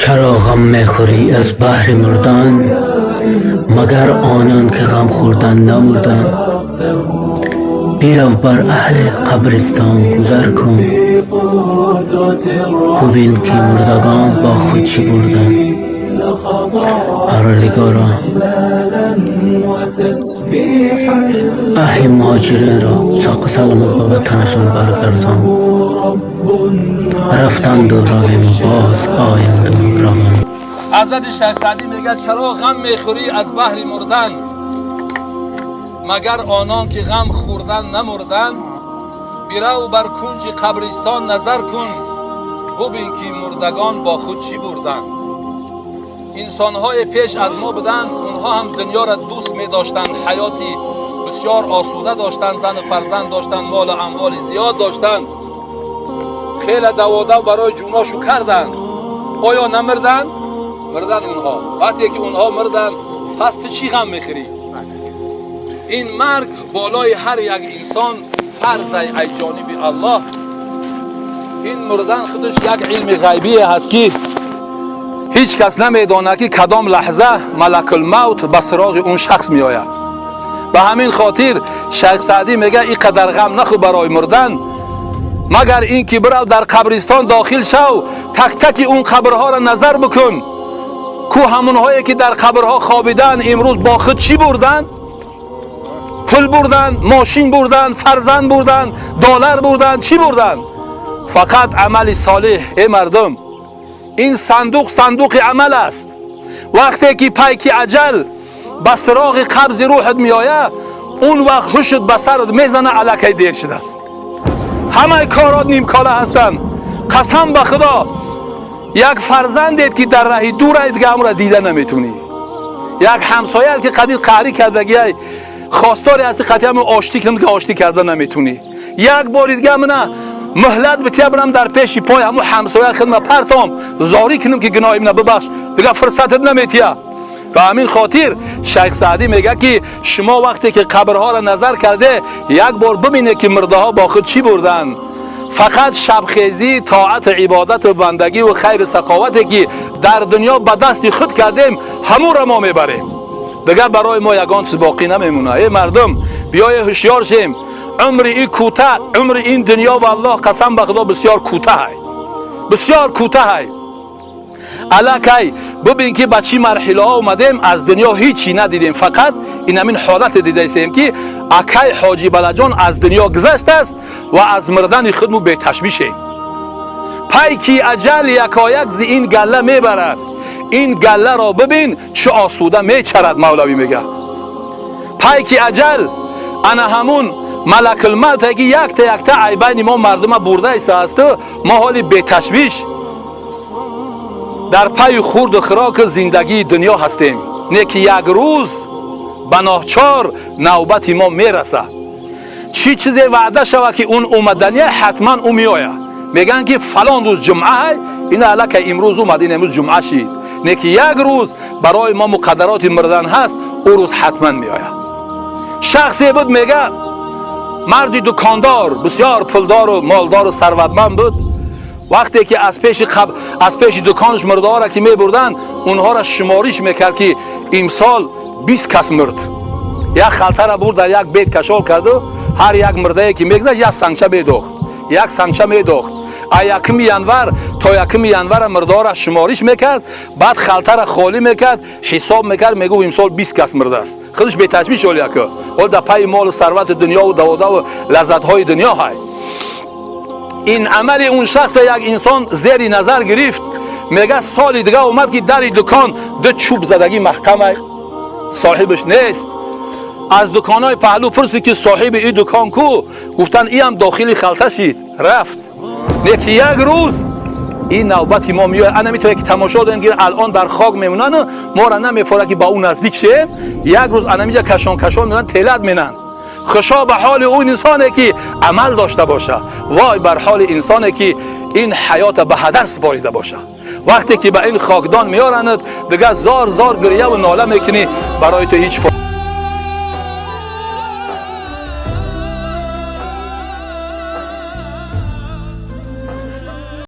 Чаро ғам мехӯрӣ аз баҳри мурдан, магар онон ки ғам хӯрдан намурданд? Бирав, бар аҳли қабристон гузар кун, бубин, ки мурдагон бо худ чӣ бурданд. Парвардигоро, аҳли муҳоҷиринро соқу саломат ба ватанашон баргардон. Рафтанду равему, боз оянду раванд. Ҳазрати Шайх Саъдӣ мегӯяд: чаро ғам мехӯрӣ аз баҳри мурдан, магар онон ки ғам хӯрдан намурдан? Бирав, бар кунҷи қабристон назар кун, бубин, ки мурдагон бо худ чӣ бурданд. Инсонҳое пеш аз мо буданд, онҳо ҳам дунёро дӯст медоштанд, ҳаёти бисёр осуда доштанд, зану фарзанд доштанд, молу амволи зиёд доштанд, хеле даводав барои ҷуношу карданд. Оё намирданд? Мирданд онҳо. Вақте ки онҳо мирданд, пас ту чӣ ғам мехӯрӣ? Ин марг болои ҳар як инсон фарзай ай ҷониби Аллоҳ. Ин мурдан худаш як илми ғайбие ҳаст, ки ҳеҷ кас намедонад, ки кадом лаҳза малакулмавт ба суроғи он шахс меояд. Ба ҳамин хотир Шайх Саъдӣ мегӯяд: ин қадар ғам нахӯр барои мурдан, магар ин ки бирав, дар қабристон дохил шав, так-таки он қабрҳоро назар бикун ку, ҳамонҳое ки дар қабрҳо хобидан, имрӯз бо худ чӣ бурданд? Пул бурданд, мошин бурданд, фарзанд бурданд, доллар бурданд, чӣ бурданд? Фақат амали солеҳ. Э мардум, ин сандуқ сандуқи амал аст. Вақте ки пайки аҷал ба суроғи қабзи рӯҳат меояд, он вақт ҳушт ба сарат мезана, аллакай дер шудааст, ҳамаи корот нимкора ҳастанд. Қасам ба Худо, як фарзандет ки дар раҳи дурай, дига ҳамонро дида наметунӣ. Як ҳамсояат ки қадир қаҳрӣ кардагиай, хостори ҳасти қатъи ҳамон оштӣ кунам, ки оштӣ карда наметунӣ. Як бори дига мана муҳлат бития, бирам дар пеши пой ҳамон ҳамсоя хидма партом, зорӣ кунам, ки гуноҳи мана бибахш, дига фурсатат наметия. Ба ҳамин хотир Шайх Саъдӣ мегӯяд, ки шумо вақте ки қабрҳоро назар карде, як бор бибинед, ки мурдаҳо бо худ чӣ бурданд. Фақат шабхезӣ, тоату ибодату бандагиву хайру сақовате ки дар дунё ба дасти худ кардем, ҳамонро мо мебарем, дигар барои мо ягон чиз боқӣ намемонад. Э мардум, биёе ҳушёр шем. Умри и кӯтаҳ, умри ин дунё, валлоҳ, қасам ба Худо, бисёр кӯтаҳай, бисёр кӯтаҳай. Аллакай бубин, ки ба чӣ марҳилаҳо омадем. Аз дунё ҳичи надидем, фақат ин ҳамин ҳолате дидаистем, ки акай Ҳоҷи Балаҷон аз дунё гузаштааст ва аз мурдани худ мо беташвишем. Пайки аҷал якояк зи ин галла мебарад, ин галларо бибин, чӣ осуда мечарад. Мавлавӣ мегӯяд: пайки аҷал ана ҳамун малакулмавте, ки якта якта ай байни мо мардума бурдаистаасту мо ҳоли беташвиш дар пайи хурду хӯроку зиндагии дунё ҳастем. Не ки як рӯз ба нохчор навбати мо мерасад. Чӣ чизе ваъда шавад, ки он омадания, ҳатман ӯ меояд. Мегӯянд, ки фалон рӯз ҷумъа, ин аллакай имрӯз омад, ин имрӯз ҷумъа шид. Не ки як рӯз барои мо муқаддароти мурдан ҳаст, ӯ рӯз ҳатман меояд. Шахсе буд, мега, марди дукондор, бисёр пулдору молдору сарватманд буд. Вақте ки аз пеши дуконаш мурдаҳоро ки мебурданд, онҳоро шумориш мекард, ки имсол 20 кас мурд. Як халтара бурд, дар як бет кашол карду, ҳар як мурдае ки мегузашт, як сангча медохт, як сангча медохт. А 1 январ то 1 январа мурдаҳоро шумориш мекард, баъд халтара холӣ мекард, ҳисоб мекард, мегуфт: имсол 20 кас мурдааст. Худаш беташвиш ҳол яко ҳол дар пайи молу сарвати дунёву даводаву лаззатҳои дунё ҳай. Ин амали он шахса як инсон зери назар гирифт. Мега, соли дига омад, ки дари дукон ду чӯб задагӣ маҳкамай, соҳибаш нест. Аз дуконҳои паҳлӯ пурсид, ки соҳиби ин дукон ку? Гуфтанд: иам дохили халта шид, рафт. Не ки як рӯз ин навбати мо меояд. Ана метавонед, ки тамошо дорем, ки алон дар хок мемонану моро намефорад, ки ба ӯ наздик шем. Як рӯз анамиҷа кашон кашон менанд, телат менанд. Хушо ба ҳоли ӯ инсоне, ки амал дошта боша, вой бар ҳоли инсоне, ки ин ҳаёта ба ҳадар супорида боша. Вақте ки ба ин хокдон меоранд, дигар зор зор гирьяву нола мекунӣ, барои ту ҳеҷ